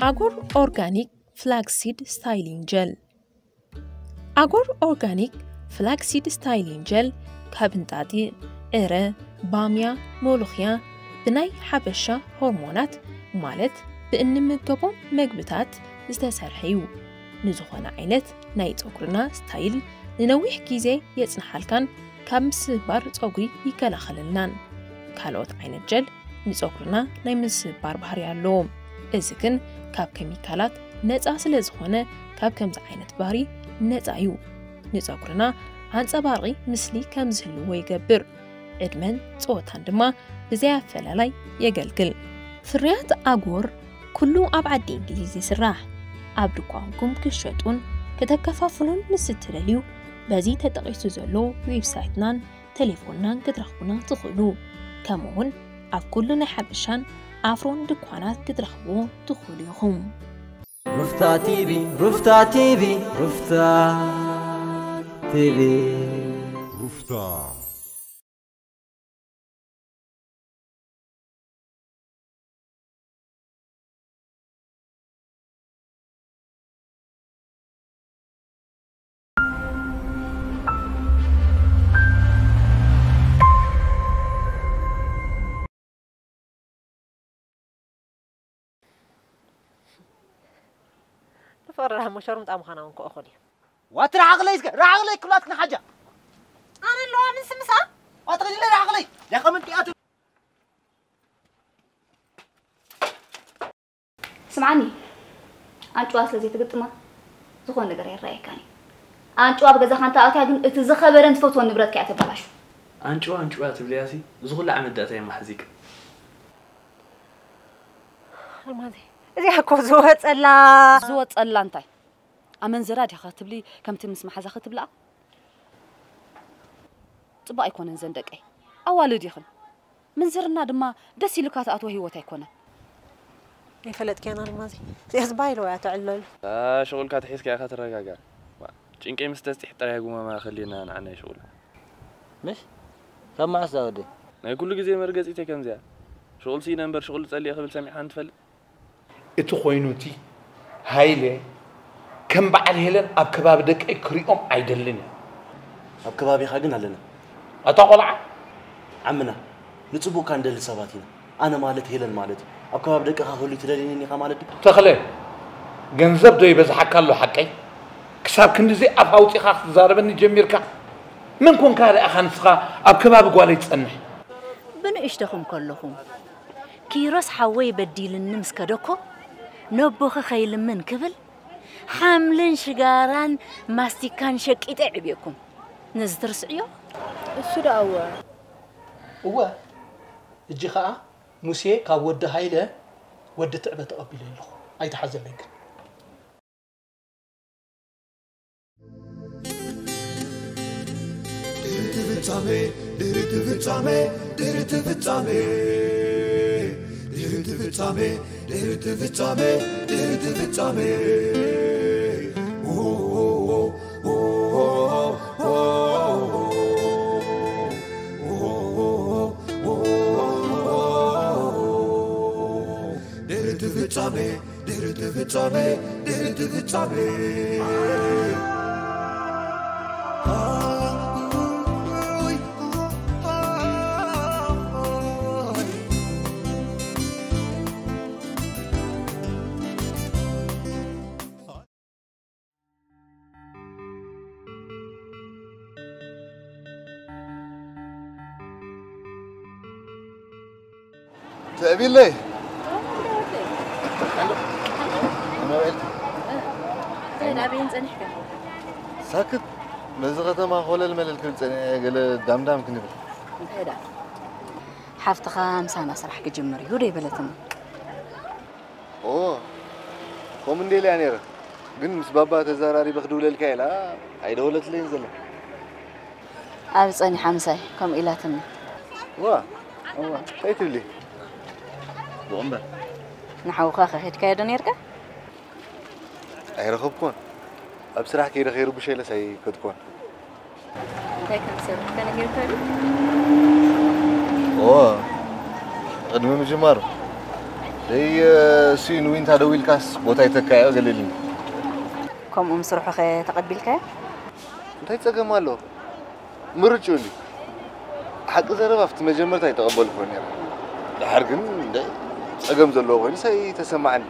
ኣጎር ኦርጋኒክ ፍላክሲድ ስታይሊንግ ጀል። ኣጎር ኦርጋኒክ ፍላክሲድ ስታይሊንግ ጀል ካብ እንጣጢዕ፣ ዕረ፣ ባምያ፣ ሞሎኽያ ብናይ ሓበሻ ሆርሞናት ማለት ብእንምገቦም መግብታት ዝተሰርሐ እዩ። ንዝኾነ ዓይነት ናይ ጸጉርና ስታይል ንነዊሕ ግዜ የጽንሓልካን ካብ ምስባር ጸጉሪ ይከላኸለልናን። ካልኦት ዓይነት ጀል ንጸጉርና ናይ ምስባር ባህሪ ኣለዎም። እዚ ግን ካብ ኬሚካላት ነጻ ስለ ዝኾነ ካብ ከምዚ ዓይነት ባህሪ ነጻ እዩ። ንጸጉርና ኣንጸባርቂ ምስሊ ከም ዝህልዎ ይገብር። ዕድመን ጸወታን ድማ ብዘይ ኣፈላላይ የገልግል። ፍርያት ኣጎር ኩሉ ኣብ ዓዲ እንግሊዝ ይስራሕ። ኣብ ድኳንኩም ክሸጡን ከተከፋፍሉን ምስ እትደልዩ በዚ ተጠቒሱ ዘሎ ዌብሳይትናን ቴሌፎንናን ክትረኽቡና ትኽእሉ። ከምኡውን ኣብ ኩሉ ናይ ሓበሻን ኣፍሮን ድኳናት ክትረኽብዎ ትኽእሉ ኢኹም። ሩፍታ ቲቪ፣ ሩፍታ ቲቪ፣ ሩፍታ ቲቪ። ሩፍታ። ንፍቕሪ ደኣ እሞ ሸርሙጣ ምዃና እውን ክእኹል እዩ። ዋት ርሓቕለይ እስከ፣ ርሓቕለይ ክብላትክን ሓጃ። ኣነ ኣለዋ ምን ስምሳ? ዋት ኸሊለ ርሓቕለይ፣ ዳኸመን ጢኣቱ። ስምዓኒ፣ ኣንጭዋ ስለ ዘይትግጥማ ዝኾነ ነገር ኣይረኣየካን እዩ። ኣንጭዋ ኣብ ገዛኻ እንተ ኣትያ ግን እቲ ዝኸበረን ትፈትዎን ንብረትካ እያ ተበላሹ። ኣንጭዋ፣ ኣንጭዋ ትብልያሲ፣ እዚ ኩሉ ዓመት ደኣ እንታይ እሞ ሓዚካ? ኣልማዘይ፣ እዚኣ እኮ ዝወጸላ። ዝወጸላ እንታይ? ኣመንዝራ ዲኻ ክትብሊ ከምቲ ምስ መሓዛኺ ትብልኣ? ጽቡቕ ኣይኮነን ዘን ደቀይ። ኣዋልድ ኢኽን። ምንዝርና ድማ ደስ ኢሉካ ትኣትዎ ህይወት ኣይኮነን። ኣይፈለጥክያን ኣልማዘይ። እዚኣስ ባይሎ እያ ተዕለሉ። አ፣ ሽቑልካ ተሒዝካ ኢኻ ትረጋጋእ። ዋ፣ ጭንቀይ ምስ ተስጢሕ ጥራይ ጉማማ ከሊና ንዓናይ ሽቑል። ምሽ? ካብ መዓስ ዛ ወደይ? ናይ ኩሉ ግዜ መርገጺተይ ከምዚኣ። ሽቑል ስኢነ እምበር ሽቑል ጸሊኤ ክብል ሰሚዕካ እንትፈልጥ? እቲ ኮይኑ እቲ ሃይለ ከም በዓል ሄለን ኣብ ከባቢ ደቀይ ክሪኦም ኣይደልን እየ። ኣብ ከባቢኻ ግን ኣለና። ኣታ ቆልዓ! ዓምና፣ ንጽቡቕካ ንደሊ ሰባት ኢና። ኣነ ማለት ሄለን ማለት እዩ። ኣብ ከባቢ ደቅኻ ክህሉ ትደልየኒ ኢኻ ማለት ድዩ? ተኽለ፣ ገንዘብ ዶ ይበዝሓካ ኣሎ ሓቀይ? ክሳብ ክንድዚ ኣፍ ኣውጺኻ ክትዛረበኒ ጀሚርካ? መን ኮንካ ደኣ ንስኻ ኣብ ከባቢ ጓለይ ትጸንሕ? ብንእሽቶኹም ከለኹም ኪሮስ ሓወይ በዲልኒ ምስ ከደኮ ነቦኺ ከይልምን ክብል ሓምልን ሽጋራን ማስቲካን ሸቂጠ ዕብየኩም። ነዚ ትርስዕዮ? እሱ ደኣ እወ። እወ፣ እጂ ኸኣ ሙሴ ካብ ወዲ ሃይለ ወዲ ትዕበ ተቐቢለ ኣለኹ። ኣይትሓዘለይ ግን። ድሕሪ እቲ ፍጻመ፣ ድሕሪ እቲ ፍጻመ፣ ድሕሪ እቲ ፍጻመ፣ ድሕሪ እቲ ፍጻመ፣ ድሕሪ እቲ ፍጻመ። ድሕሪ እቲ ፍጻመ፣ ድሕሪ እቲ ፍጻመ፣ ድሕሪ እቲ ፍጻመ። ትዕቢለይ። ኣመልኪ። ኣበይን ጸኒሕካ? ሳክት ነዚ ከተማ ኮለል መለል ክብል ጸኒሐ፣ ገለ ዳምዳም ክንብል። እንታይ ደኣ? ሓፍትኻ ምሳና ስራሕ ክጅምር እዩ ዶ ይበለትኒ? ኦ፣ ከምኡ እንደ ኢለያ ነይረ። ግን ምስ ባባ ተዘራሪበ ክድውለልካ ኢላ ኣይደወለትለይን ዘላ። ኣብ ጸኒሓ ምሳይ ከምኡ ኢላትኒ። ዋ፣ እዋ። እንታይ ትብሊ? ብቑምበር። ንሓውኻ ከ ኸድካዮ ዶ ነይርካ? ኣይረኸብኩን። ኣብ ስራሕ ከይደ ከይርብሸ ኢለስ ኣይከድኩን። እንታይ ከም ዝሰርሕ ከ ነጊርካ ድዩ? እዎ፣ ቅድሚ ምጅማሩ እይ፣ እሱ ንዊንታ ደዊልካስ ቦታ ይተካዮ ገለልኝ። ከምኡ ምስርሑ ከ ተቐቢልካዮ? እንታይ ጸገም ኣሎ? ምርጭ እዩ። ሓቂ ዘረባ ኣብቲ መጀመርታ ኣይተቐበልኩ ነይረ። ድሓር ግን እንደ ጸገም ዘለዎ ኮይኑ ሰይ ተሰማዓኒ።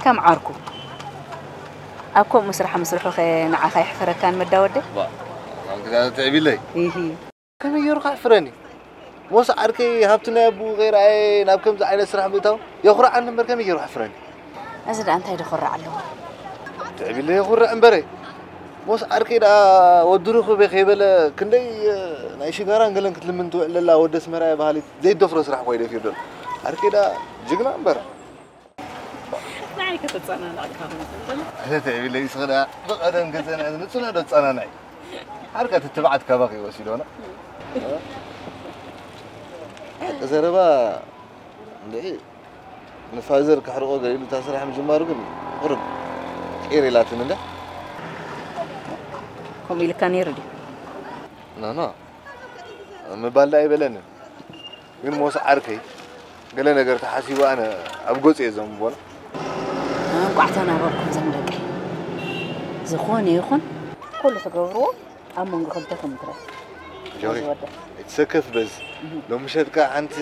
ከም ዓርኩ ኣብ ከምኡ ስራሕ ምስርሑ ከ ንዓኻ ይሕፈረካን መዳ ወደይ? ባ፣ ኣንተ ትዕቢለይ። ይሂ። ከመይ ገይሩ ከሕፍረኒ? ሞስ ዓርከይ ሃብቲ ናይ ኣቦኡ ከይረኣየ ናብ ከምዚ ዓይነት ስራሕ ምእታው የኹርዓኒ እምበር ከመይ ገይሩ ከሕፍረኒ? እዚ ደኣ እንታይ ደኹርዕ ኣለዎ? ትዕቢለ የኹርዕ እምበረ። ሞስ ዓርከይ ደኣ ወዲ ርኹበ ከይበለ ክንደይ፣ እ፣ ናይ ሽጋራን ገለን ክትልምን ትውዕል ዘላ ወዲ ኣስመራ እያ በሃሊት ዘይደፍሮ ስራሕ እኮ እዩ ደፊሩ ዘሎ። ዓርከይ ደኣ ጅግና እምበር። ንዓይ ከተጸናንዕካ መሰለኒ። ትዕቢለይ ንስኺ ደኣ ብቐደም ገጸና ንጽና ዶ ጸናናይ? ዓርከ እቲ ትብዓት ካባኺ ወሲዶና። ሓቂ ዘረባ እንድዒ ንፋዘር ከሕርቆ ገሊሉ እታ ስራሕ ምጅማሩ ግን ቁርብ ቂር ኢላትን እንደ ከምኡ ኢልካ ነይሩ ድዩ? ኖ፣ ኖ። ምባል ደኣ ኣይበለንን። ግን ሞስ ዓርከይ ገለ ነገር ተሓሲቡ ኣነ ኣብ ገጹ እየ ዘንብቦ። እንቋዕ ተናበርኩም ዘም ደቀይ። ዝኾነ ይኹን ኩሉ ትገብርዎ ኣብ መንጎ ክልተኹም ትረፍ። ጆሪ፣ ዝወደድ። ኣይትሰከፍ በዝ። ሎሚ ምሸት ከኣ ሓንቲ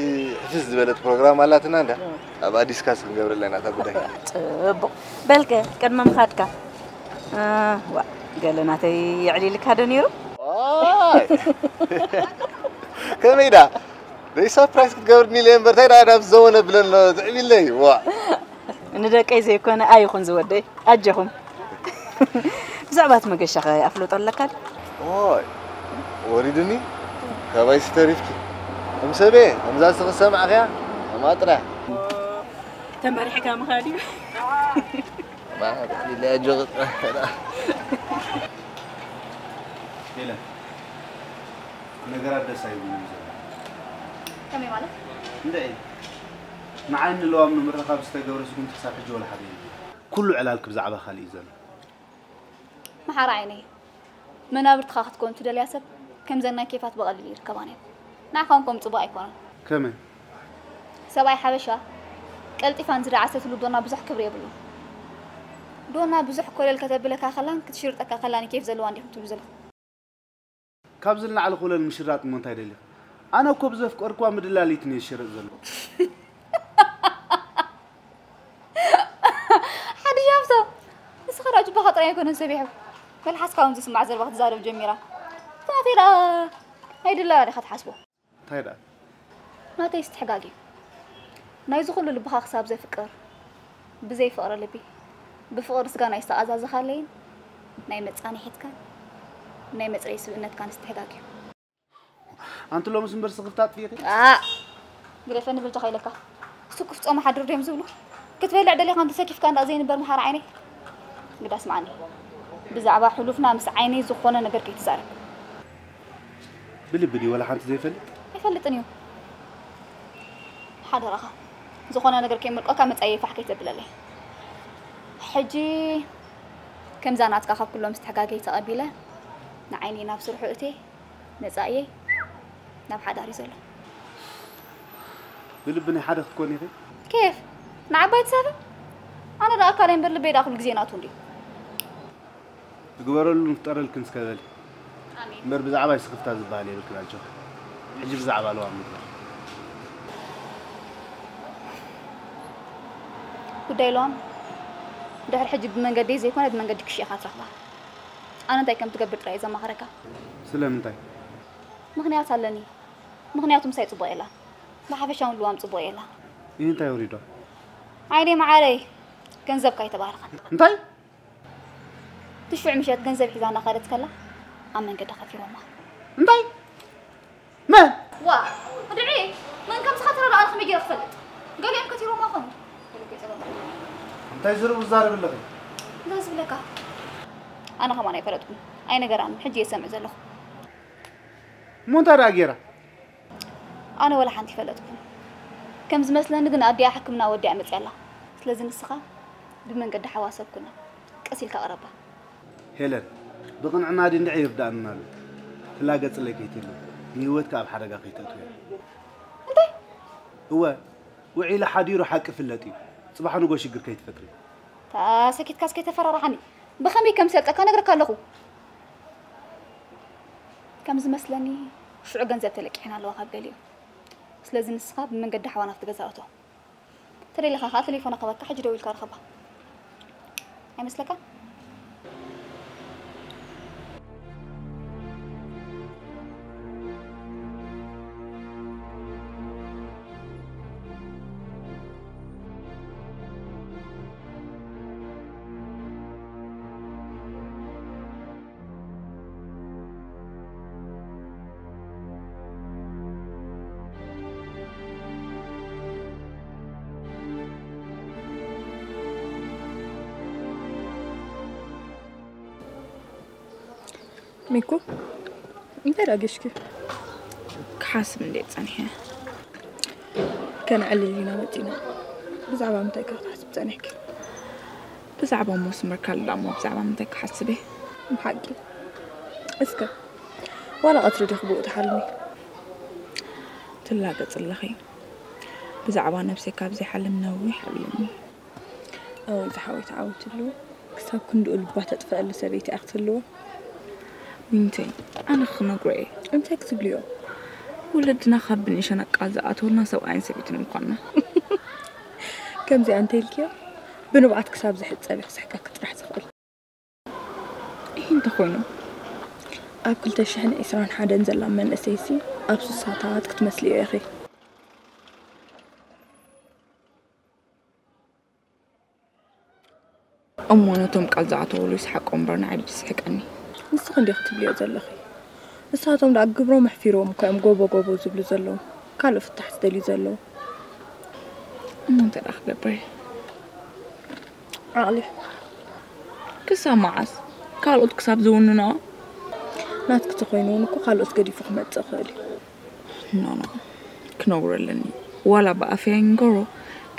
ሕፍስ ዝበለት ፕሮግራም ኣላትና እንዳ። እዎ። ኣብኣ ዲስካስ ክንገብረላ ኢና እታ ጉዳይ። ጽቡቕ። በልከ ቅድሚ ምኻድካ። እ፣ ዋ፣ ገለ ናተይ የዕሊልካ ዶ ነይሩ? ዋይ! ከመይ ዳ? ደይ ሰርፕራይዝ ክትገብርኒ ኢለ እምበር፣ እንታይ ደኣ ናብ ዘወነ ብለን ኣሎ፣ ትዕቢለይ፣ ዋ። ንደቀይ ዘይኮነ ኣይኹን ዝወደይ፣ ኣጀኹም። ብዛዕባ እቲ መገሻ ኸ ኣፍልጦ ኣለካ ድዩ? ኦይ፣ ወሪዱኒ፣ ካባይ ስተሪፍኪ። ከም ሰበየ፣ ከምዛ ዝኽሰማዕኽያ፣ ከማ ጥራሕ። ተመሪሕካ ምኻድ እዩ። ባ፣ ትዕቢለይ፣ ኣጆኺ ጥራሕ። ሄለን፣ ነገራት ደስ ኣይብሉን እዩ ዘሎ። ከመይ ማለት? እንድዒ፣ ንዓይን ንለዋም ንምርኻብ ዝተገብረ ስጉምቲ ክሳብ ሕጂ ወላ ሓደ የለን። ኩሉ ዕላልኪ ብዛዕባ ካልእ እዩ ዘሎ። መሓራ ዓይነይ፣ መናብርትኻ ክትከውን ትደልያ ሰብ ከምዘን ናይ ኬፋት ብቐሊሉ ይርከባን እየን። ንዓኻ እውን ከምኡ ጽቡቕ ኣይኮነን። ከመይ? ሰብኣይ ሓበሻ ቀልጢፋ ንዝደዓሰትሉ ዶና ብዙሕ ክብሪ የብሉን። ዶና ብዙሕ ኮለል ከተብለካ ከላን ክትሽርጠካ ከላን ኬፍ ዘለዋ እንዲኹም ትብሉ ዘለኹም። ካብዚ ንላዕሊ ኮለል ምሽራጥ እሞ እንታይ ደሊኻ? ኣነ እኮ ብዘፍቀርክዋ ምድላሊት እየ ዝሽርጥ ዘለኹ። ሓድሽ ሃብቶ፣ ንስኻ ደኣ ጅባኻ ጥራይ ኣይኮነን ሰቢሑ፣ መልሓስካ እውን ዝስማዕ ዘረባ ክትዛረብ ጀሚራ። ናተይ ደኣ ኣይድላያ ዲኻ ትሓስቦ? እንታይ ደኣ? ናተይ ምስትሕጋግ እዩ። ናይዚ ኩሉ ልብኻ ክሳብ ዘፍቅር፣ ብዘይ ፍቕሪ ልቢ፣ ብፍቕሪ ስጋ ናይ ዝተኣዛዘኻለይን ናይ መጻንሒትካን ናይ መጽረዪ ስብእነትካን ምስትሕጋግ እዩ። ኣንቲ ሎምስ እምበር ስኽፍታ ኣጥፊእኺ? ኣ፣ ግደፈኒ በጃኻ ኢለካ። ስኩፍ ጾም ሓድር ድዮም ዝብሉ? ክትበልዕ ደሊኻ እንተሰኪፍካ እንዳ ዘይንበር መሓሪ ዓይነይ። ግዳ ስምዓኒ። ብዛዕባ ሕሉፍና ምስ ዓይነይ ዝኾነ ነገር ከይትዛረብ። ብልቢ ድዩ ወላ ሓንቲ ዘይፈልጥ? ኣይፈልጥን እዩ። ሓደራኻ። ዝኾነ ነገር ከይመልቀካ መጻኢየይ ፋሕ ከይተብለለይ። ሕጂ ከምዛ ናትካ ካብ ኩሎም ምስትሕጋገይ ተቐቢለ ንዓይነይ ናብ ስርሑ እትየ። መጻኢየይ ናብ ሓዳር እዩ ዘሎ። ብልቢ ናይ ሓደ ክትኮኒ ኢኺ? ኬፍ? ንዓባይ ትሳፈ? ኣነ ደኣ ኣካለይ እምበር ልበይ ደኣ ኩሉ ግዜ ናቱ እንድዩ። ትግበረሉን ክጠረልክን እስከ በሊ። ኣሜን። እምበር ብዛዕባይ ስኽፍታ ዝበሃል የብልክን ኣጆኺ። ሕጂ ብዛዕባ ለዋም ንግበር። ጉዳይ ለዋም ድሕሪ ሕጂ ብመንገደይ ዘይኮነ ብመንገድኪ ኢኻ ትረኽባ። ኣነ እንታይ ከም ትገብር ጥራይ እየ ዘማኽረካ። ስለምንታይ? ምኽንያት ኣለኒ። ምኽንያቱ ምሳይ ጽቡቕ የላን። ብሓፈሻ እውን ልዋም ጽቡቕ የላን። ይህ እንታይ ወሪዶ? ዓይነይ መዓረይ፣ ገንዘብካ ኣይተባህልኻን። እንታይ? ትሽዑ ምሸት ገንዘብ ሒዛ እናኸደት ከላ ኣብ መንገዲ ከቲሮማ። እንታይ? መን? ዋ፣ ድዒ፣ መን ከም ዝኸተረ ዶ ኣነ ከመይ ገይረ ክፈልጥ? ገሊኦም ከቲሮማ ኾኑ። እንታይ ዝርቡ ዝዛረብ ኣለኺ? እንታይ ዝብለካ? ኣነ ከማን ኣይፈለጥኩን። ኣይነገራን፣ ሕጂ እየ ዝሰምዕ ዘለኹ። እሞ እንታይ ደኣ ገይራ? ኣነ ወላ ሓንቲ ይፈለጥኩን። ከም ዝመስለኒ ግን ኣዲኣ ሕክምና ወዲኣ መጽያ ኣላ። ስለዚ ንስኻ ብመንገዲ ሓዋ ሰብ ኩና። ቀስ ኢልካ ቅረባ። ሄለን፣ ብቕንዕና ድንድዒ ይርዳእና ኣሎ። ትላገጽለይ ከይትህሉ፣ ንህይወትካ ኣብ ሓደጋ ከይተእትዎ። እንታይ? እወ፣ ውዒለ ሓዲሩ ሓቂ ፍለጥ እዩ። ጽባሕ ንጎ ሽግር ከይትፈጥሪ። ታሰኪትካስ ከይተፈራርሓኒ። ብኸመይ ከም ሰልጠካ ነግረካ ኣለኹ። ከም ዝመስለኒ ሽዑ ገንዘብ ተለቂሕና ኣለዋ ካብ ገሊኦም። ስለዚ ንስኻ ብመንገዲ ሓዋና ኣብቲ ገዛ እቶ። ተደሊኻ ከኣ ቴሌፎና ክበካ ሕጂ ደው ኢልካ ርኸባ። ኣይመስለካ? ሚኩ፣ እንታይ ዳገሽኪ? ክሓስብ እንዴ ጸኒሐ። ከነዕልል ኢና መጺና። ብዛዕባ ምንታይ ኢኻ ክትሓስብ ጸኒሕኪ? ብዛዕባ መስመር ካልእ እሞ ብዛዕባ ምንታይ ክሓስብ እየ? ብሓቂ። እስከ፣ ዋላ ቀትሪ ዲኺ ብኡ ትሓልሚ? ትላገጽ ኣለኺ። ብዛዕባ ነብሰይ ካብ ዘይሓልም ነዊሕ ኣለኒ። እወ፣ ዝሓወይ ተዓወትሉ። ክሳብ ክንድኡ ልባ ተጥፍአሉ ሰበይቲ እያ ክትህልዎ። ዊንተይ፣ ኣነ ክነግሮ እየ። እንታይ ክትብልዮ? ወለድና ካብ ብንእሸና ቃል ዝኣተወልና ሰብኣይን ሰበይትን ምዃንና። ከምዚኣ እንተኢልክዮ፣ ብንብዓት ክሳብ ዝሕጸብ እዩ ክስሕቀኪ ጥራሕ ዝኽእል። ይህ እንተኾይኑ፣ ኣብ ክልተ ሽሕን ዕስራን ሓደን ዘላ መንእሰይሲ ኣብ ስሳታት ክትመስልዮ ኢኺ። እሞ ነቶም ቃል ዝኣተውሉ ይስሓቆ እምበር ንዓይ ድዩ ዝስሕቀኒ? ንስኺ እንዲኺ ትብልዮ ዘለኺ። ንሳቶም ደኣ ግብሮም ኣሕፊሮም እኮ እዮም ጎቦ ጎቦ ዝብሉ ዘለዉ። ካልእ ፍታሕ ዝደልዩ ዘለዉ። እሞ እንታይ ደኣ ክገብር እየ? ዓቕሊ። ክሳብ መዓስ? ካልኦት ክሳብ ዝውንንኦ? ናትኪ ተኾይኑ እውን እኮ ካልኦት ገዲፉ ክመጽእ ይኽእል እዩ። ኖ፣ ኖ። ክነግሮ ኣለኒ። ዋላ ብኣፈይ ኣይንገሮ፣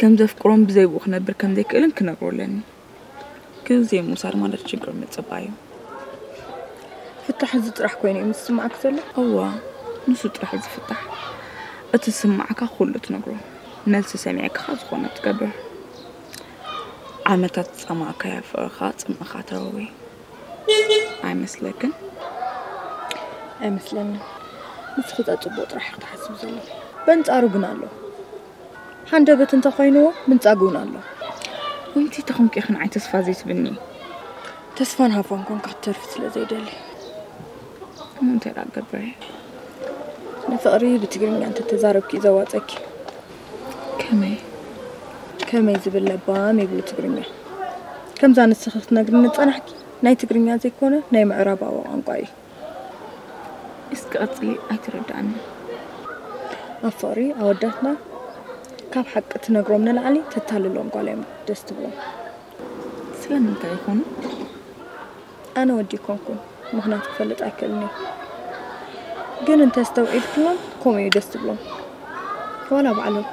ከም ዘፍቅሮን ብዘይ ብኡ ክነብር ከም ዘይክእልን ክነግሮ ኣለኒ። ግዜ ምውሳድ ማለት ሽግር ምጽባይ እዩ። ፍታሕ እዚ ጥራሕ ኮይኑ እዩ ዝስምዓኪ ዘሎ? እዋ፣ ንሱ ጥራሕ እዩ ዝፍታሕ። እቲ ዝስምዓካ ኩሉ ትነግሮ። መልሲ ሰሚዕካ ዝኾነ ትገብር። ዓመታት ዝጸማእካዮ ፍቕርኻ ጽምእኻ ተረዊ። ኣይመስለክን? ኣይመስለንን። ንስኺ እታ ጽቡቕ ጥራሕ ኢኺ ትሓስቢ ዘለኺ። በንጻሩ ግን ኣሎ። ሃንደበት እንተኾይንዎ፣ ምንጻግ እውን ኣሎ። ወንቲ ተኾንኪ ኢኺ ንዓይ ተስፋ ዘይትብኒ። ተስፋን ሃፋን ኮንካ ክትተርፊ ስለ ዘይደሊ። እሞ እንታይ ደኣ ክገብር እየ? ንፍቕሪ ብትግርኛ እንተተዛረብኪ እዩ ዘዋጸኪ። ከመይ? ከመይ ዝብል ለባም ይብሉ ትግርኛ። ከምዛ ንስኺ ክትነግርኒ ዝጸናሕኪ ናይ ትግርኛ ዘይኮነ ናይ ምዕራባዊ ቋንቋ እዩ። እስኪ ቀጽሊ፣ ኣይተረድኣንን። ኣብ ፍቕሪ ኣወዳትና ካብ ሓቂ ትነግሮም ንላዕሊ ተታልሎም ጓል እዮም ደስ ትብሎም። ስለምንታይ ይኾኑ? ኣነ ወዲ ኣይኮንኩን፣ ምኽንያት ክፈልጥ ኣይክእልን እየ። ግን እንተስተውዒልክሎም ከምኡ እዩ ደስ ዝብሎም። ዋላ ባዕሎም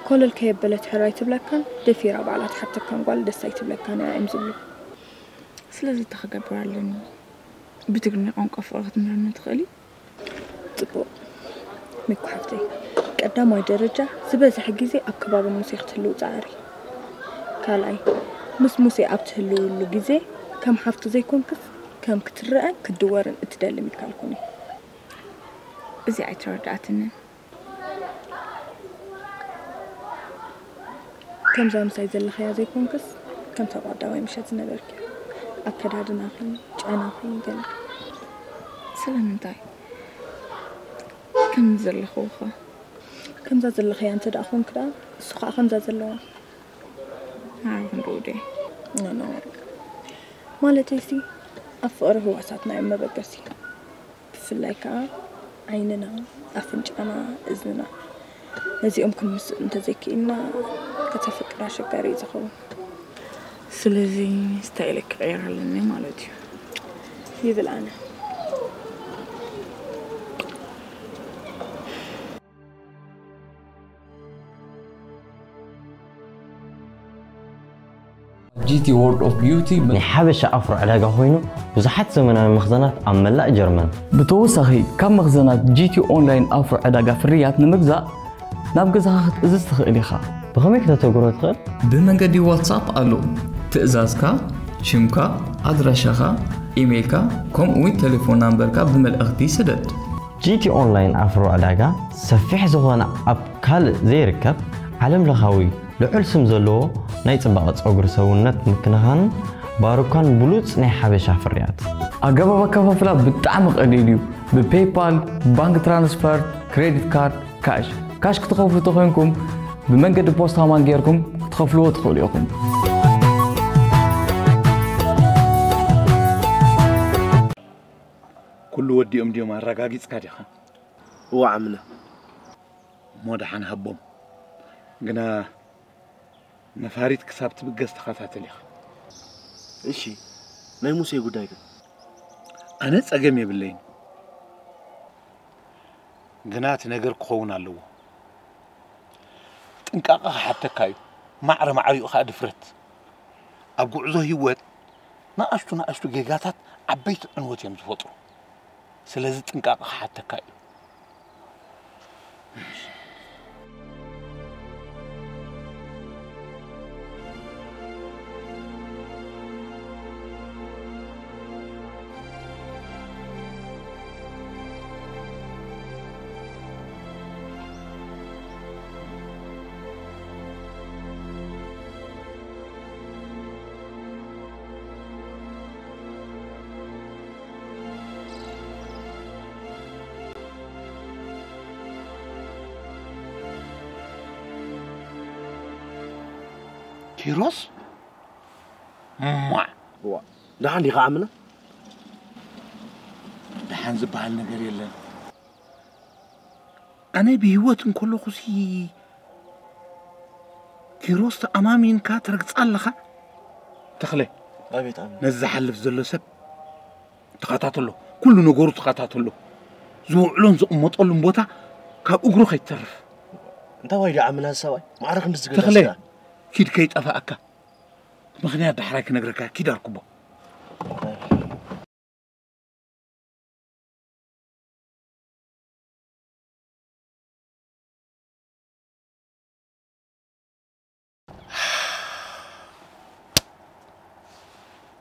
ኮለል ከየበለት ሕራይ ትብለካን ደፊራ ባዕላ ትሓተካን ጓል ደስ ኣይትብለካን እያ እዮም ዝብሉ። ስለዚ እንታይ ክገብር ኣለኒ? ብትግርኛ ቋንቋ ፍቕሪ ክትምህርኒ ትኽእሊ? ጽቡቕ። ሚኩ ሓፍተይ፣ ቀዳማይ ደረጃ ዝበዝሐ ግዜ ኣብ ከባቢ ሙሴ ክትህልዊ ጸዓሪ። ካልኣይ፣ ምስ ሙሴ ኣብ ትህልውሉ ግዜ ከም ሓፍቱ ዘይኮንክስ ከም ክትረአን ክትድወርን እትደሊ ሚካል ኩኒ። እዚ ኣይተረድኣትንን። ከምዛ ምሳይ ዘለኽያ ዘይኮንክስ፣ ከምታ ብቐዳማይ ምሸት ዝነበርኪ ኣከዳድናኺ፣ ጨናኺ፣ ገለ። ስለምንታይ? ከምዚ ዘለኽዎ ኸ? ከምዛ ዘለኽያ እንተ ደኣ ኾንክ ደኣ፣ እሱ ኸኣ ከምዛ ዘለዋ። ኣረ ክንድኡ ድየ? ኖ፣ ኖ። ማለተይሲ፣ ኣብ ፍቕሪ ህዋሳትና እዮም መበገሲ። ብፍላይ ከኣ ዓይንና፣ ኣፍንጫና፣ እዝንና። ነዚኦም ክንምስጥ እንተዘይክኢልና፣ ከተፍቅር ኣሸጋሪ እዩ ዝኸውን። ስለዚ ስታይለይ ክቕይር ኣለኒ ማለት እዩ። ይብል ኣነ። ጂቲ ወርልድ ኦፍ ቢዩቲ ናይ ሓበሻ ኣፍሮ ዕዳጋ ኮይኑ ብዙሓት ዘመናዊ መኽዘናት ኣብ መላእ ጀርመን። ብተወሳኺ ካብ መኽዘናት ጂቲ ኦንላይን ኣፍሮ ዕዳጋ ፍርያት ንምግዛእ ናብ ገዛኻ ክትእዝዝ ትኽእል ኢኻ። ብኸመይ ክተተግብሮ ትኽእል? ብመንገዲ ዋትሳፕ ኣሎ። ትእዛዝካ፣ ሽምካ፣ ኣድራሻኻ፣ ኢሜይልካ፣ ከምኡ'ውን ቴሌፎን ናምበርካ ብመልእኽቲ ስደድ። ጂ ቲ ኦንላይን ኣፍሮ ዕዳጋ ሰፊሕ ዝኾነ ኣብ ካልእ ዘይርከብ ዓለም ለኻዊ ልዑል ስም ዘለዎ ናይ ጽባቐ ጸጉሪ ሰውነት ምክንኻንን ባሩካን ብሉጽ ናይ ሓበሻ ፍርያት። ኣገባብ ኣከፋፍላ ብጣዕሚ ቀሊል እዩ። ብፔይፓል፣ ባንክ ትራንስፈር፣ ክሬዲት ካርድ፣ ካሽ። ካሽ ክትኸፍሉ ተኾይንኩም ብመንገዲ ፖስታ ማን ጌርኩም ክትኸፍልዎ ትኽእሉ ኢኹም። ኩሉ ወዲኦም ድዮም ኣረጋጊጽካ ዲኻ? እወ ዓምና። እሞ ደሓን ሃቦም። ግና ነፋሪት ክሳብ ትብገስ ተኸታተል ኢኻ። እሺ፣ ናይ ሙሴ ጉዳይ ከ? ኣነ ጸገም የብለይን። ግና እቲ ነገር ክኸውን ኣለዎ። ጥንቃቐ ክሓተካ እዩ። ማዕረ ማዕሪኡ ኸኣ ድፍረት። ኣብ ጉዕዞ ህይወት ንኣሽቱ ንኣሽቱ ጌጋታት ዓበይቲ ዕንወት እዮም ዝፈጥሩ። ስለዚ ጥንቃቐ ክሓተካ እዩ። ኪሮስ? እማ! እዋ፣ ደሓን ዲኻ ዓምና? ደሓን ዝበሃል ነገር የለን። ኣነ ብህይወት እንከለኹሲ ኪሮስ ተኣማሚንካ ትረግጻ ኣለኻ? ተኽለ፣ ኣቤት ዓምና። ነዚ ዝሓልፍ ዘሎ ሰብ ተኸታተሎ፣ ኩሉ ነገሩ ተኸታተሎ። ዝውዕሎን ዝቕመጠሉን ቦታ ካብ እግሩ ከይትተርፍ። እንታይ ዋይ ደኣ ዓምና እዚ ሰብኣይ? ማዕረ ክንዲ ዝገዛ ተኽለ፣ ስጋ። ኪድ ከይጠፋእካ። ምኽንያት ዳሕራይ ክነግረካ፣ ኪድ ኣርክቦ።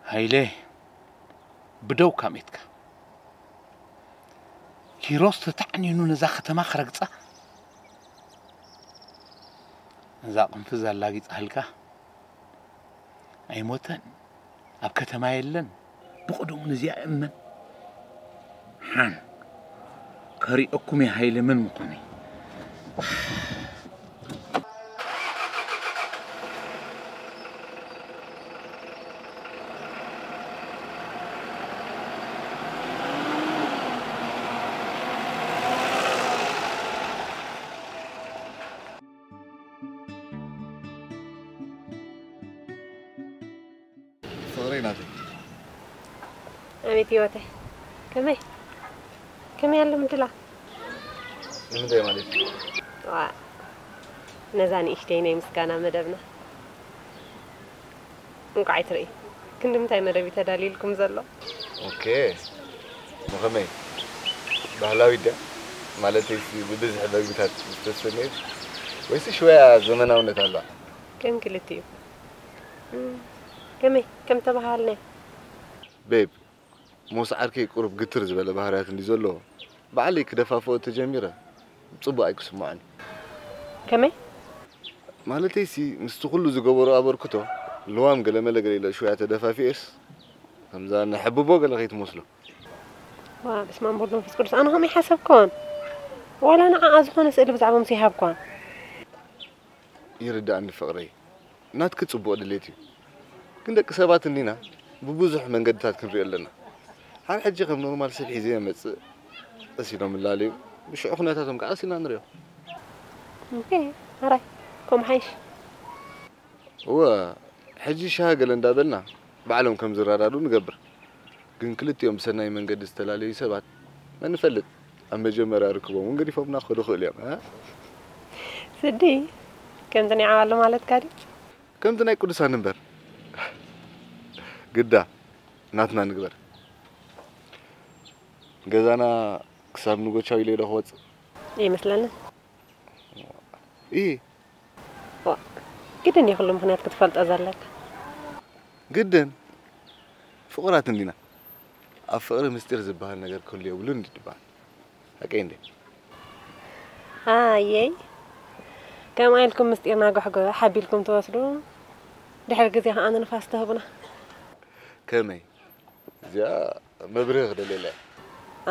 ሃይለ፣ ብደው ካሜትካ። ኪሮስ ተታዕኒኑ ነዛ ከተማ ክረግጻ፣ ነዛ ቅንፍዝ ኣላጊጻ ሃልካ። ኣይሞተን፣ ኣብ ከተማ የለን። ብቕድሙ ነዚኣ እመን። ሓን፣ ከሪኦኩም እየ ሃይለ መን ምዃነይ። ፍቕረይ ናተይ። ኣቤት ህይወተይ። ከመይ? ከመይ ኣሎ ምድላ? ንምንታይ ማለት እዩ? ዋ፣ ነዛ ንእሽተይ ናይ ምስጋና መደብና። እንቋዕ ኣይትርኢ። ክንዲ ምንታይ መደብ እዩ ተዳልዩልኩም ዘሎ? ኦኬ። ንኸመይ? ባህላዊት ድያ? ማለተይሲ ብብዝሒ መግብታት ዝተሰነየት? ወይሲ ሽወያ ዘመናውነት ኣለዋ? ከም ክልቲኡ። እም፣ ከመይ? ከም ተበሃሃልናዮ? ቤብ፣ ሞስ ዓርከይ ቁሩብ ግትር ዝበለ ባህርያት እንድዩ ዘለዎ፣ ባዕለይ ክደፋፍኦ ተጀሚረ፣ ጽቡቕ ኣይክስምዖን እዩ። ከመይ? ማለተይሲ፣ ምስቲ ኩሉ ዝገበሮ ኣበርክቶ፣ ልዋም ገለመለ ገለ ኢለ ሽውያ ተደፋፊኤስ፣ ከምዛ ነሐብቦ ገለ ከይትመስሎ። ዋ፣ በስመ ኣብ ወወልድ ወመንፈስ ቅዱስ፣ ኣነ ከምኡ ኣይሓሰብኩን። ዋላ ንዓኣ ዝኾነ ስእሊ ብዛዕባ ሙሴ ኣይሃብኳን። ይርድኣኒ ፍቕረይ፣ ናትኪ ጽቡቕ ድሌት እዩ። ግን ደቂ ሰባት እንዲና፣ ብብዙሕ መንገድታት ክንሪኦ ኣለና። ሓደ ሕጂ ከም ኖርማል ሰብ ሒዘዮ እመጽእ፣ ቀስ ኢሎም እላለዩ፣ ብሽዑ ኩነታቶም ከኣ ቀስ ኢልና ንሪኦ። ኦኬ፣ ኣራይ፣ ከምኡ ሓይሽ። እወ፣ ሕጂ ሻሂ ገለ እንዳበልና፣ ባዕሎም ከም ዝረዳድኡ ንገብር። ግን ክልቲኦም ብሰናይ መንገዲ ዝተላለዩ ሰባት መን ይፈልጥ፣ ኣብ መጀመርያ ርክቦም እውን ገዲፎምና ክኸዱ ይኽእሉ እዮም፣ እ? ስዲ፣ ከምቲ ናይ ዓዋሉ ማለትካ ድዩ? ከምቲ ናይ ቅዱሳን እምበር። ግዳ፣ ናትና ንግበር። ገዛና ክሳብ ንጎቻው ኢለ ዶ ክወጽእ? ኣይመስለንን። እይ። ግድን እዩ ኩሉ ምኽንያት ክትፈልጦ ዘለካ። ግድን ፍቑራት እንዲና። ኣብ ፍቕሪ ምስጢር ዝበሃል ነገር ክህሉ የብሉን እንዲ ዝበሃል። ሓቀይ እንዴ? ኣየይ፣ ከምኣ ኢልኩም ምስጢርና ጎሕጎ ሓቢልኩም ትወስዱ፣ ድሕሪ ግዜ ከኣ ንንፋስ ትህቡና። ከመይ? እዚኣ መብርህ ክደልየላ።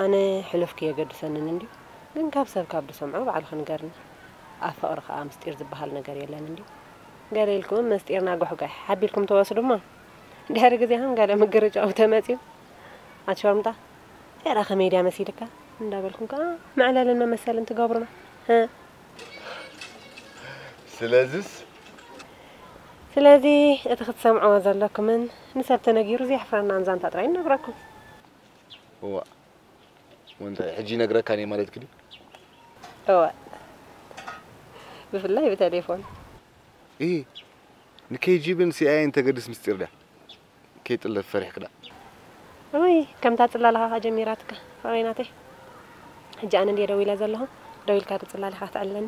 ኣነ ሕሉፍ ክየገድሰንን እንድዩ፣ ግን ካብ ሰብ ካብ ዝሰምዖ ባዕልኺ ንገርኒ። ኣብ ፍቕሪ ከኣ ምስጢር ዝበሃል ነገር የለን እንድዩ። ገለ ኢልኩም ምስጢርና ጎሕጓሕ ሓቢልኩም ትወስዱ እሞ፣ ድሕሪ ግዜ ከም ገለ ምግርጫው ተመጽዩ፣ ኣቲ ሸርምጣ፣ ኤራ ከመይ ድያ መሲልካ እንዳበልኩም ከኣ መዕለልን መመሰልን ትገብሩና። ህ። ስለዚስ ስለዚ እቲ ክትሰምዕዎ ዘለኩምን ንሰብ ተነጊሩ ዘየሕፍረና ዛንታ ጥራይ ንነግረኩም። እዋ ወንታይ ሕጂ ይነግረካን እየ ማለት ክዲ እወ፣ ብፍላይ ብቴሌፎን። እ ንኬጂብን ሲኣይኤን ተገድስ ምስጢር ድያ ከይጥለፍ ፈሪሕክዳ ወይ ከምታ ጽላልኻ ጀሚራትካ ፍቕረይ ናተይ። ሕጂ ኣነ እንድየ ደዊለ ዘለኹ፣ ደው ኢልካ ብጽላልኻ ትዕለኒ።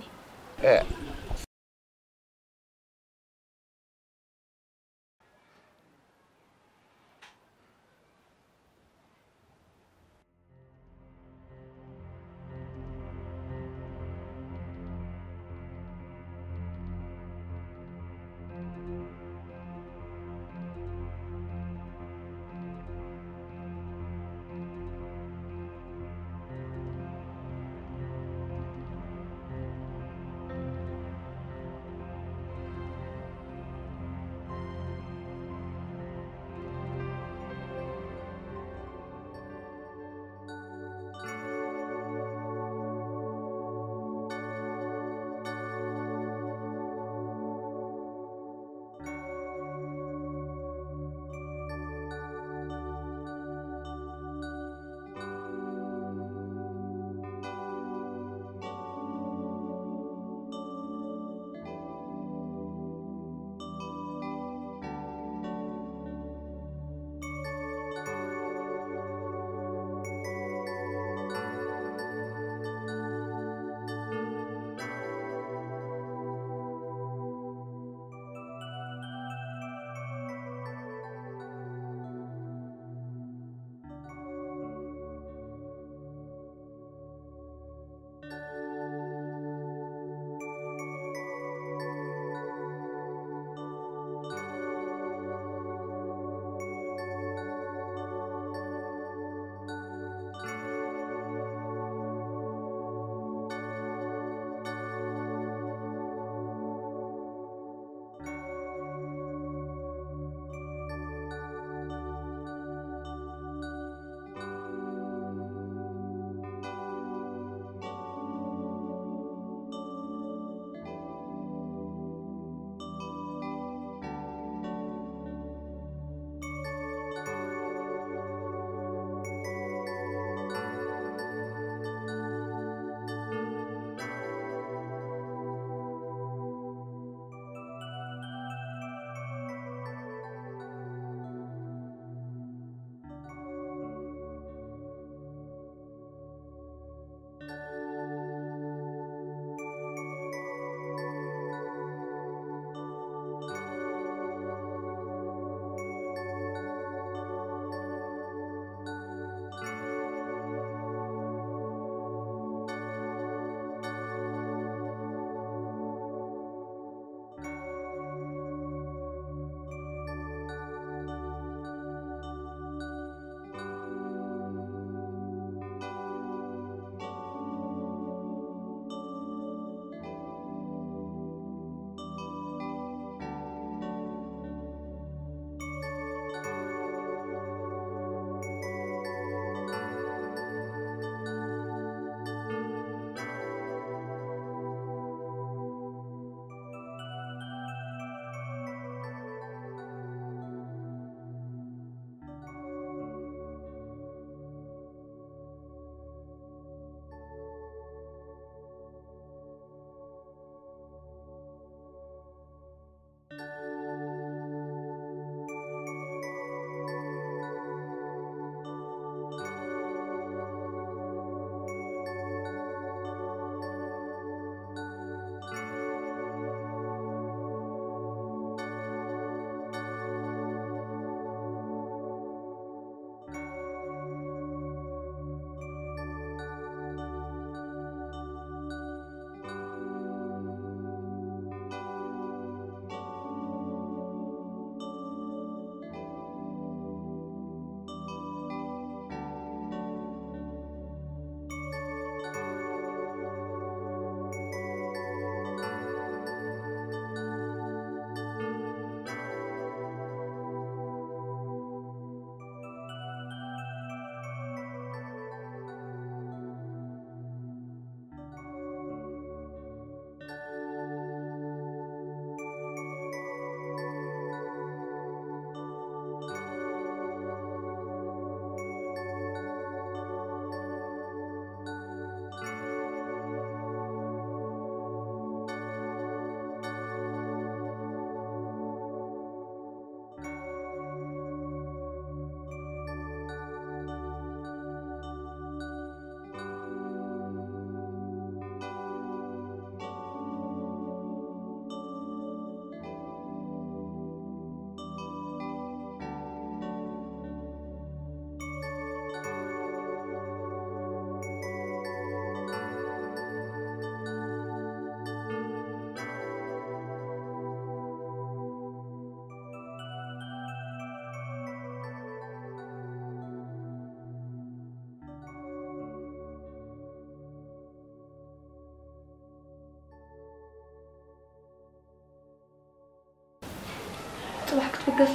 ጽባሕ ክትብገሲ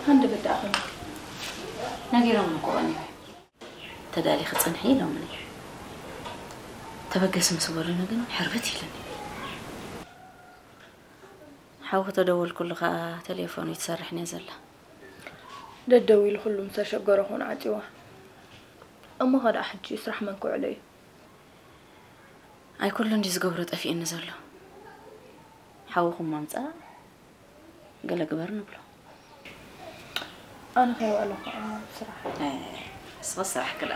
ሃንደበት ደኣ ኾንኪ። ነጊሮም እኮ እዮም። ተዳሊኺ ጽንሒ ኢሎምኒ። ተበገሲ ምስ በሉኒ ግን ሕርብት ኢሉኒ። ሓው ከተደወልኩሉ ኸኣ ተሌፎኑ ይትሰርሕን እያ ዘላ። ደደዊሉ ኩሉ ምስ ተሸገረ ኾን ዓጺዋ። እሞ ኸ ደኣ ሕጂ ስራሕ መን ክውዕሎ እዩ? ኣይ ኩሉ እንዲ ዝገብሮ ጠፊእኒ ዘሎ። ሓውኹም ማምጻ ገለ ግበር ንብሎ። ኣነ ከይውዕሎ ከዓ ስራሕ። እ፣ ንስኺ ስራሕ ክላ።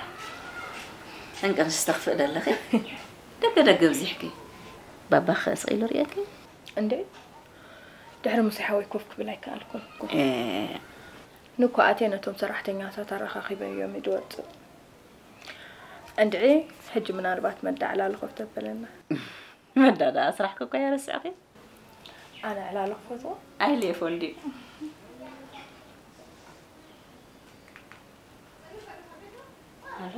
እንቅንስ ተኽፍእ ደለኺ። ደገ ደገ ብዚሕኪ። ባባኺ ስቕ ኢሉ ርእየኪ? እንዴ? ድሕሪ ሙሴ ሓወይ ኮፍ ክብል ኣይከኣልኩን። እ። ንኳ ኣትየ ነቶም ሰራሕተኛታት ኣረኻኺበ እዮም ድወጽእ። እንድዒ፣ ሕጂ ምናልባት መዳ ዕላሉ ኮፍ ተበለና። መዳ ደኣ ስራሕኪ እኮ እያ ረሲዕኺ። ኣነ ዕላሉ ክፈትዎ? ኣይልየ ፎንዲ። ኣሎ።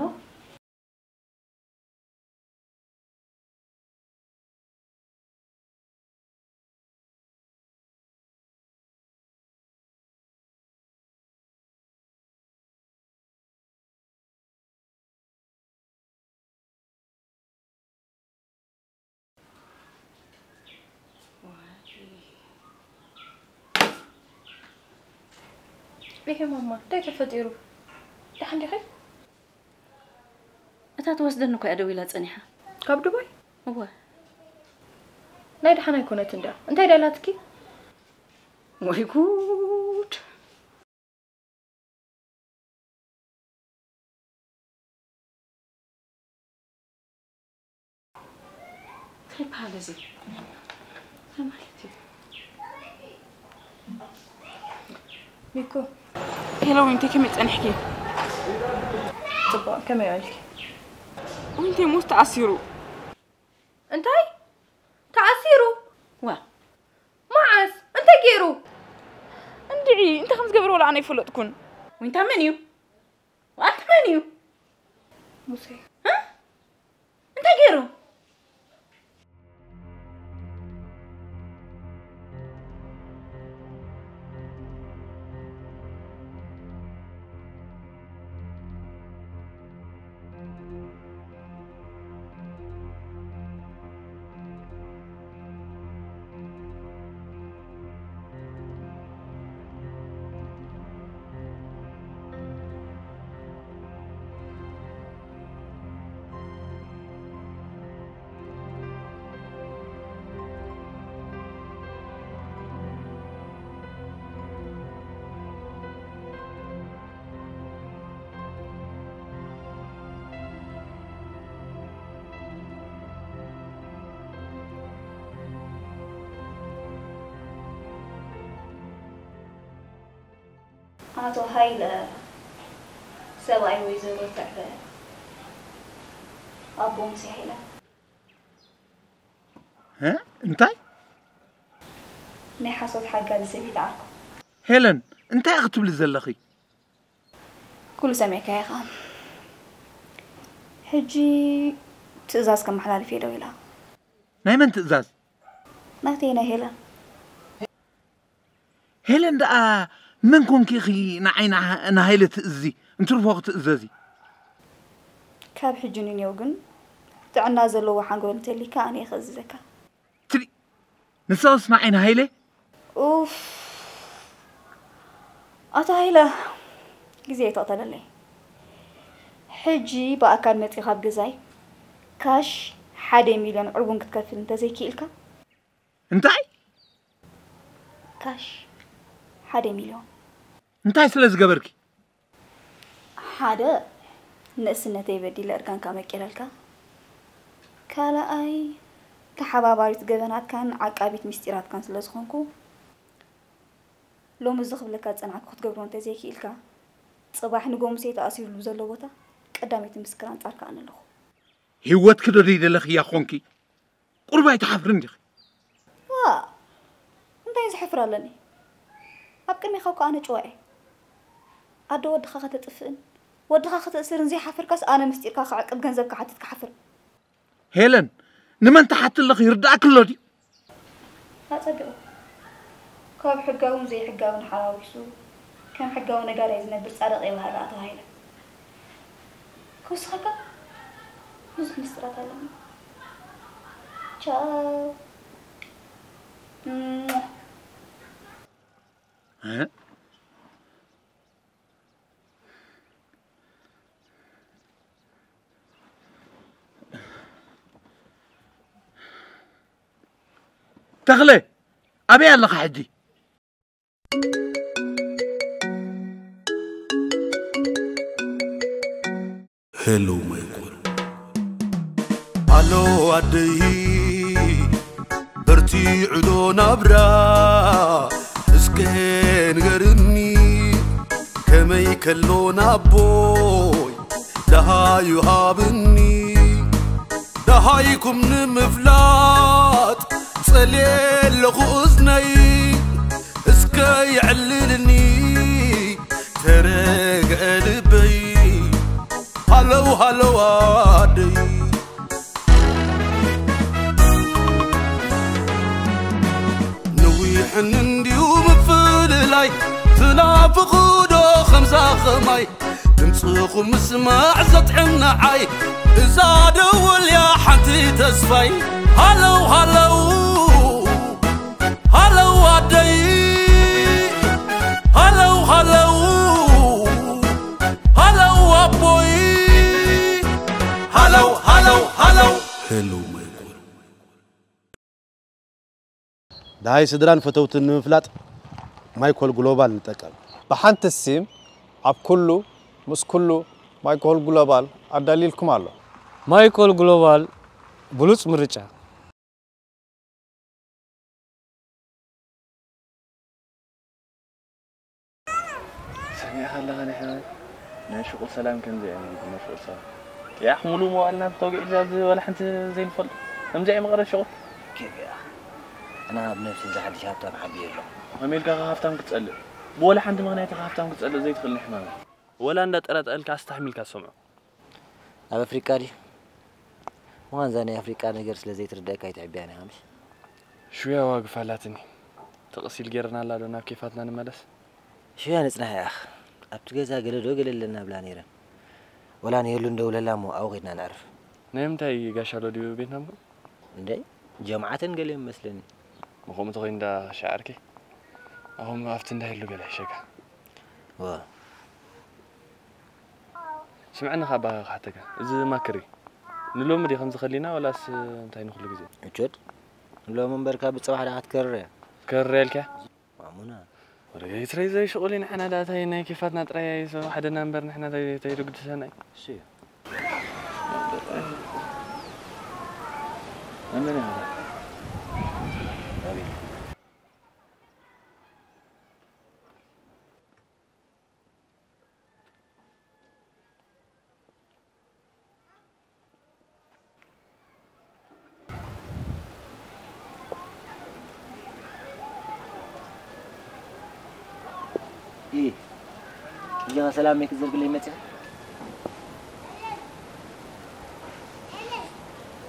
ይሄ ማማ፣ እንታይ ተፈጢሩ? ደሓን ዲኺ? እታ ትወስደኒ እኮ እያ ደዊላ ጸኒሓ። ካብ ዱባይ? እወ። ናይ ደሓን ኣይኮነትን ድያ? እንታይ ደላትኪ? ወይ ጉድ! እንታይ ይበሃል እዚ? እንታይ ማለት እዩ? ሚኮ። ሄሎ ዊንቴ፣ ከመይ ጸኒሕኪ? ጽቡቕ፣ ከመይ ውዕልኪ? ዊንቴ ሞስ ተኣሲሩ። እንታይ? ተኣሲሩ? ዋ። መዓስ? እንታይ ገይሩ? እንድዒ፣ እንታይ ከም ዝገበረ ወላ ኣነ ኣይፈለጥኩን። ዊንታ መን እዩ? ኣንቲ መን እዩ? ሙሴ። እ? እንታይ ገይሩ? ኣቶ ሃይለ፣ ሰብኣይ ወይዘሮ ትዕበ፣ ኣቦ ሙሴ ሃይለ። እ? እንታይ? ናይ ሓሶት ሓጋዚ ሰብ ይለዓልኩ። ሄለን፣ እንታይ ክትብሊ ዘለኺ? ኩሉ ሰሚዕካ ኢኻ። ሕጂ ትእዛዝ ከመሓላልፍ እየ ደው ኢላ። ናይ መን ትእዛዝ? ናተይ ናይ ሄለን። ሄለን ደኣ መን ኮንኪ ኢኺ ንዓይ ንሃ-፣ ንሃይለ ትእዝዚ? እንትርፎ ክትእዘዚ? ካብ ሕጂ ንኔው ግን ጥዕና ዘለዎ ሓንጎል እንተሊካ ኣነ እየ ከእዝዘካ። ትሪ-፣ ንሳውስ ንዓይ ንሃይለ? ኡፍ። ኣቶ ሃይለ፣ ግዜ ኣይተቕተለለይ። ሕጂ ብኣካል መጺኻ ኣብ ገዛይ ካሽ ሓደ ሚልዮን ዕርቡን ክትከፍል እንተዘይክኢልካ፣ እንታይ? ካሽ ሓደ ሚልዮን። እንታይ ስለ ዝገበርኪ? ሓደ፣ ንእስነተይ በዲለ እርጋንካ መቂረልካ። ካልኣይ፣ ተሓባባሪት ገበናትካን ዓቃቢት ምስጢራትካን ስለ ዝኾንኩ፣ ሎሚ እዚ ክብለካ ዝጸናሕኩ ክትገብሮ እንተዘይክኢልካ፣ ጽባሕ ንጎ ሙሴ ተኣሲሩሉ ዘሎ ቦታ ቀዳመይቲ ምስክር ኣንጻርካ ኣነ ኣለኹ። ህይወትኪ ዶ ደይደለኽያ ኾንኪ? ቁሩብ ኣይትሓፍርን ዲኺ? ዋ፣ እንታይ ዘሕፍር ኣለኒ? ኣብ ቅድሜኻ እኮ ኣነ ጭዋ እየ። ኣደ ወድኻ ከተጥፍእን ወድኻ ከተእስርን ዘይሓፈርካስ ኣነ ምስጢርካ ክዕቅብ ገንዘብ ክሓትት ክሓፍር። ሄለን፣ ንመን ትሓቲ ኣለኺ ይርድኣኪ ኣሎ ድዩ? ኣጸቢቑ። ካብ ሕጋውን ዘይሕጋውን ሓዋዊሱ ከም ሕጋዊ ነጋዳይ ዝነብር ጻድቕ የዋህላ ተባሂለ። ክውስኸካ ብዙሕ ምስጢራት ኣለኒ። ቻው። እም። እ? ተኽለ፣ ኣበይ ኣለኻ ሕጂ? ሄሎ ማይኮል። ኣሎ ኣደይ፣ በርቲዑ ዶ ናብራ? እስከ ንገርኒ፣ ከመይ ከሎ ናቦይ ደሃዩ ሃብኒ። ደሃይኩም ንምፍላጥ ጸልየ ኣለኹ እዝነይ፣ እስከ የዕልልኒ ተረግአ ልበይ። ሃለው ሃለው ኣደይ፣ ነዊሕን እንድዩ ምፍልላይ፣ ትናፍቑ ዶ ከምዛ ኸማይ? ድምፅኹም ምስማዕ ዘጥዕም ንዓይ፣ እዛ ደወል እያ ሓንቲ ተስፋይ። ሃለው ሃለው፣ ሃለው ኣደይ፣ ሃለው ሃለው፣ ሃለው ኣቦይ፣ ሃለው ሃለው ሃለው። ሄሎ ማይኮል። ደሃይ ስድራን ፈተውትን ንምፍላጥ ማይኮል ግሎባል ንጠቀም። ብሓንቲ ሲም ኣብ ኩሉ ምስ ኩሉ ማይኮል ግሎባል ኣዳልይልኩም ኣሎ። ማይኮል ግሎባል ብሉጽ ምርጫ። ሰሚዕኻ ኣለኻ ናይ ሕማም? ናይ ሽቁል ሰላም ከምዚ እዮም ናይ ሽቁል ሰላም። ያኽ ሙሉ መዋልና ተወጊዕና ኣብዚ ወላ ሓንቲ ዘይንፈልጥ። ከምዚ እዮም መቐረት ሽቁል። ኬፍ ያኽ። ኣና ኣብ ነፍሲ እዚ ሓድሽ ሃብታም ሓቢየ ኣለኹ። ከመይ ኢልካ ከ ሃብታም ክትጸልእ? ብወላ ሓንቲ ምኽንያት ኢኻ ሃብታም ክትጸልእ ዘይትኽእል ናይ ሕማም። ወላ እንዳጠራጠልካ ኣስተሕሚልካ ትሰምዖ። ኣብ ኣፍሪቃ ድዩ? ምዃን እዛ ናይ ኣፍሪቃ ነገር ስለ ዘይትርደኣካ ኣይትዕብያን ኢኻ ምሽ? ሽውያ ዋግፍ ኣላትኒ። ተቕሲል ጌርና ኣላ ዶ ናብ ኬፋትና ንመለስ? ሽውያ ንጽናሕ ያኽ። ኣብቲ ገዛ ገለ ዶ ገለ ኣለና ብላ ነይረን። ወላ ነየሉ እንደውለላ እሞ ኣብኡ ኸድና ነዕርፍ። ናይ ምንታይ ጋሻ ኣሎ ድዩ ቤትና እሞ? እንደይ ጀምዓተን ገለ እዮም መስለኒ። ምኾም ተኾይኑ እንዳ ሻዓርኪ? ኣኹም ኣብቲ እንዳ የሉ ገለ ይሸጋ። ዋ። ስምዐኒ ካብ ኣባኻ ክሓተካ። እዚ ማክሪ ንሎሚ ድዩ ከምዚ ከሊና ወላስ እንታይ ንኹሉ ግዜ? እቾት ንሎሚ እምበርካ ብጽባሕ ደኣ ክትከርር እያ። ከርር እያ ኢልካ? ማሙና። ወረገይ ትረይ ዘይ ሽቁሊ ንሕና ደኣ እንታይ ናይ ኬፋትና ጥራይ እያ ይሰ ሓደ ናምበር ንሕና እንታይ እንታይ ዶ ግድሰና እዩ? እሺ። ኣመን እያ። ኣቤት። ኢ እያ ሰላም ነክ ዘርግለይ መጽያ።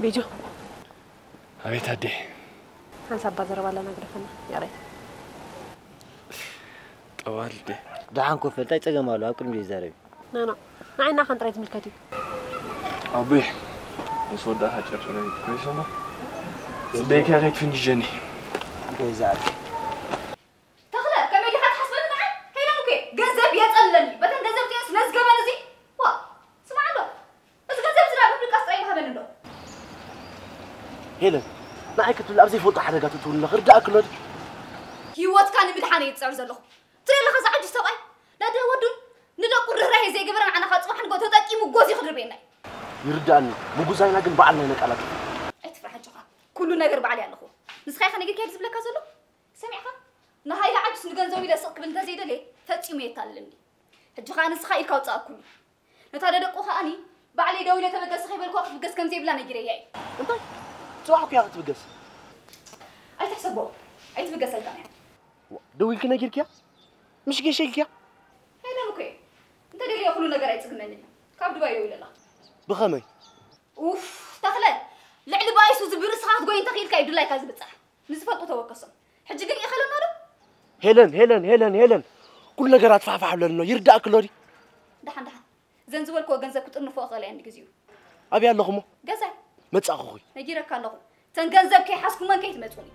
ቤጆ። ኣቤት ኣዴ። ሓንሳብ እባ ዘረባ ኣለና ግደፈና። ያሬድ። ጠዋል ዴ። ደሓን ኮፍ በል፣ እንታይ ጸገም ኣሎ? ኣብ ቅድሚ ይዛረብ። ና፣ ና። ንዓይ ናኻ ጥራይ ዝምልከት እዩ። ኣቦይ፣ ምስ ወዳእካ ጨርጭረኒ። ከይሰማ፣ ጽበይካ ከይትፍንጅጀኒ። እንታይ ይዛረብ? ተኽለ፣ ከመይ ዲኻ ትሓስበኒ ንዓይ? ከይዳ እኮ ገንዘብ የጸልለኒ። በተን ገንዘብ እዚአን ስለ ዝገበን እዚ፣ ዋ፣ ስማዕ ኣሎ። እዚ ገንዘብ እዚ ናብ ምብቃስ ጥራይ ይሃበኒ ኣሎ። ሄለን፣ ንዓይ ክትብል ኣብ ዘይፈልጦ ሓደጋ ትእትውኒ ኣለኺ። ርዳእኪ ኣሎ ድዩ? ህይወትካ ንምድሓን እየ ዝጸዕር ዘለኹ። ትርኢ ኣለኻ፣ እዚ ዓጁዝ ሰብኣይ፣ ናደ ወዱን ንደቁ ርህራሄ ዘይገበረ ንዓና ካብ ጽባሕ ንግሆ ተጠቂሙ ጎዚ ክድርበየና እዩ። ይርዳእኒ፣ ምጉዛይና ግን ባዕልና ኢና ነቃላጥፎ። ኣይትፍራሕ ኣጆኻ፣ ኩሉ ነገር ባዕለይ ኣለኹ። ንስኻ ኢኻ ነጊርካዮ ዝብለካ ዘሎ? ሰሚዕኻ? ንሃይለ ዓጁስ ንገንዘቡ ኢለ ስቕ ክብል እንተዘይደለየ፣ ፈጺሙ የታልለኒ። ሕጂ ኸኣ ንስኻ ኢድካ ኣውጽኣኩሉ። ነታ ደደቁ ኸኣኒ፣ ባዕለይ ደው ኢለ ተበገሲ ከይበልኩዋ ክትብገስ ከም ዘይብላ ነጊረያ እየ። እንታይ? ጽባሕ እኮ እያ ክትብገስ። ኣይትሕሰቦ፣ ኣይትብገሰልካን እያ። ዋ፣ ደው ኢልኪ ነጊርክያ? ምሽ ጌሸ ኢልክያ? ሄለን እኮ እየ። እንተ ደልየ ኩሉ ነገር ኣይጽግመንን እዩ። ካብ ዱባይ ደው ኢለላ። ብኸመይ? ኡፍ፣ ተኽለ፣ ልዕሊ ባይሱ ዝብር ስኻት ጎይ እንተ ኽኢልካ እዩ ድላይካ ዝብጻሕ። ንዝፈልጡ ተወከሶም። ሕጂ ግን ይኸለና ዶ? ሄለን ሄለን ሄለን ሄለን፣ ኩሉ ነገራት ፋሕፋሕ ብለኒ ኣሎ። ይርዳእኪ ኣሎ ድዩ? ደሓን ደሓን። ዘን ዝበልክዎ ገንዘብ ክጥርንፎ እኽእል እየ እንዲ ግዜኡ። ኣበይ ኣለኹሞ? ገዛይ። መጻእኹ። ነጊረካ ኣለኹ። ተን ገንዘብ ከይሓዝኩመን ከይትመጹኒ።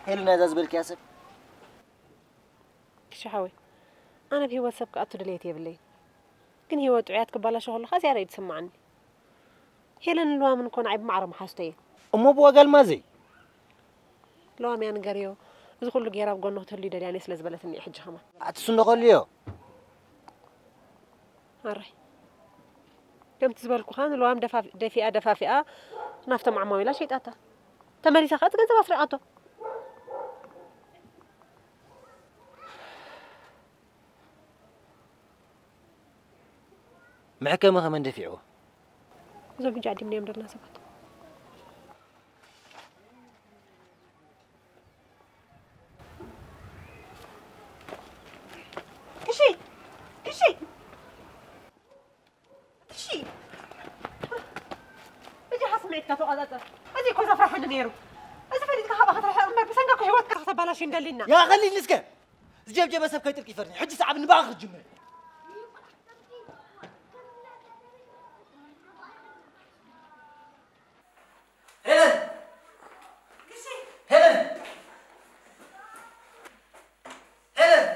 ሄሉ ናይዛ ዝበልክያ ሰብ። ክሻ ሓወይ፣ ኣነ ብህይወት ሰብ ክኣቱ ድሌት የብለይ። ግን ህይወት ጥዑያት ክባላሾ ከለኻ ዝያዳ እዩ ዝስምዓኒ። ሄለን ልዋምን እኮ ንዓይ ብማዕረ መሓዝቶ እየን። እሞ ብዋጋ ልማዘይ? ለዋም እያ ንገርዮ። እዚ ኩሉ ገይራ ኣብ ጎኑ ክትህሉ ደልያኒ ስለ ዝበለትኒ እየ ሕጂ ከማን። ኣቲ ስንዶ ከልዮ? ኣራይ። ከምቲ ዝበልኩኻ ንለዋም ደፋፊ-፣ ደፊኣ ደፋፊኣ ናፍቶም ዓማዊላ ሸይጣታ። ተመሊሳ ከኣ እቲ ገንዘብ ኣስሪቓቶ። መሕከሚ ከመን ደፊዕዎ? እዞም ሕጂ ዓዲምናዮም ዘለና ሰባት። ክሺ! ክሺ! ክሺ! እዚኻ ስምዒትካ ተቖጻጸር። እዚ እኮ ዘፍርሓኒ ነይሩ። እዚ ፈሊጥካ ካባኻ ክትርሕቕ እምበር ብሰንካ እኮ ህይወትካ ከተባላሹ እንደሊና። ያ ኸሊል እስከ! ዝጀብጀበ ሰብ ከይጥልቅ ይፈርኒ። ሕጂ ሰዓብ ንባኻ ክትጅምር። ሄለን! ሄለን! ሄለን!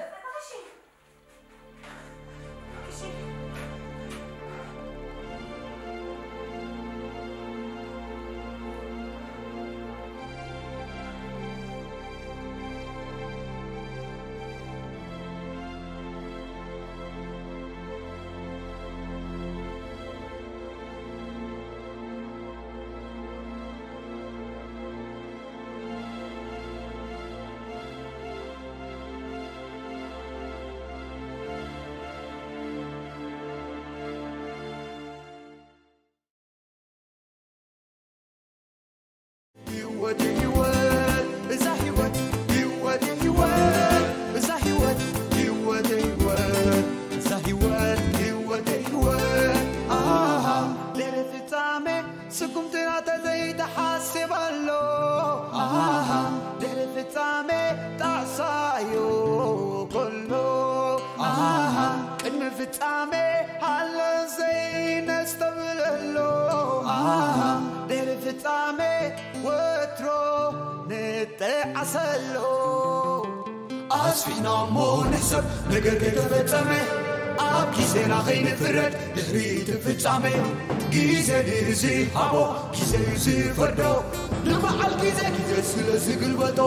ህይወት ህይወት እዛ ህይወት ህይወት ህይወት እዛ ህይወት ህይወት ህይወት እዛ ህይወት ህይወት ህይወት ኣሃ ለፍጻሜ ስጉምትና ተዘይተሓስብ ኣሎ ኣሃ ድሕሪ ፍጻሜ ጣዕሳዮ ከሎ ኣሃ ቅድሚ ፍጻሜ ሃለ ዘይነስተብለሎ ኣሃ ድሕሪ ፍጻሜ ወትሮ ንጠዓሰሎ ኣስፊሕና እሞ ንሕሰብ ነገር ከይተፈጸመ ኣብ ግዜና ከይንፍረድ ድሕሪ እቲ ፍጻሜ ግዜ ድዩ ዝሃቦ ግዜ እዩ ዝፈርዶ ንበዓል ግዜ ግዜ ስለ ዝግልበጦ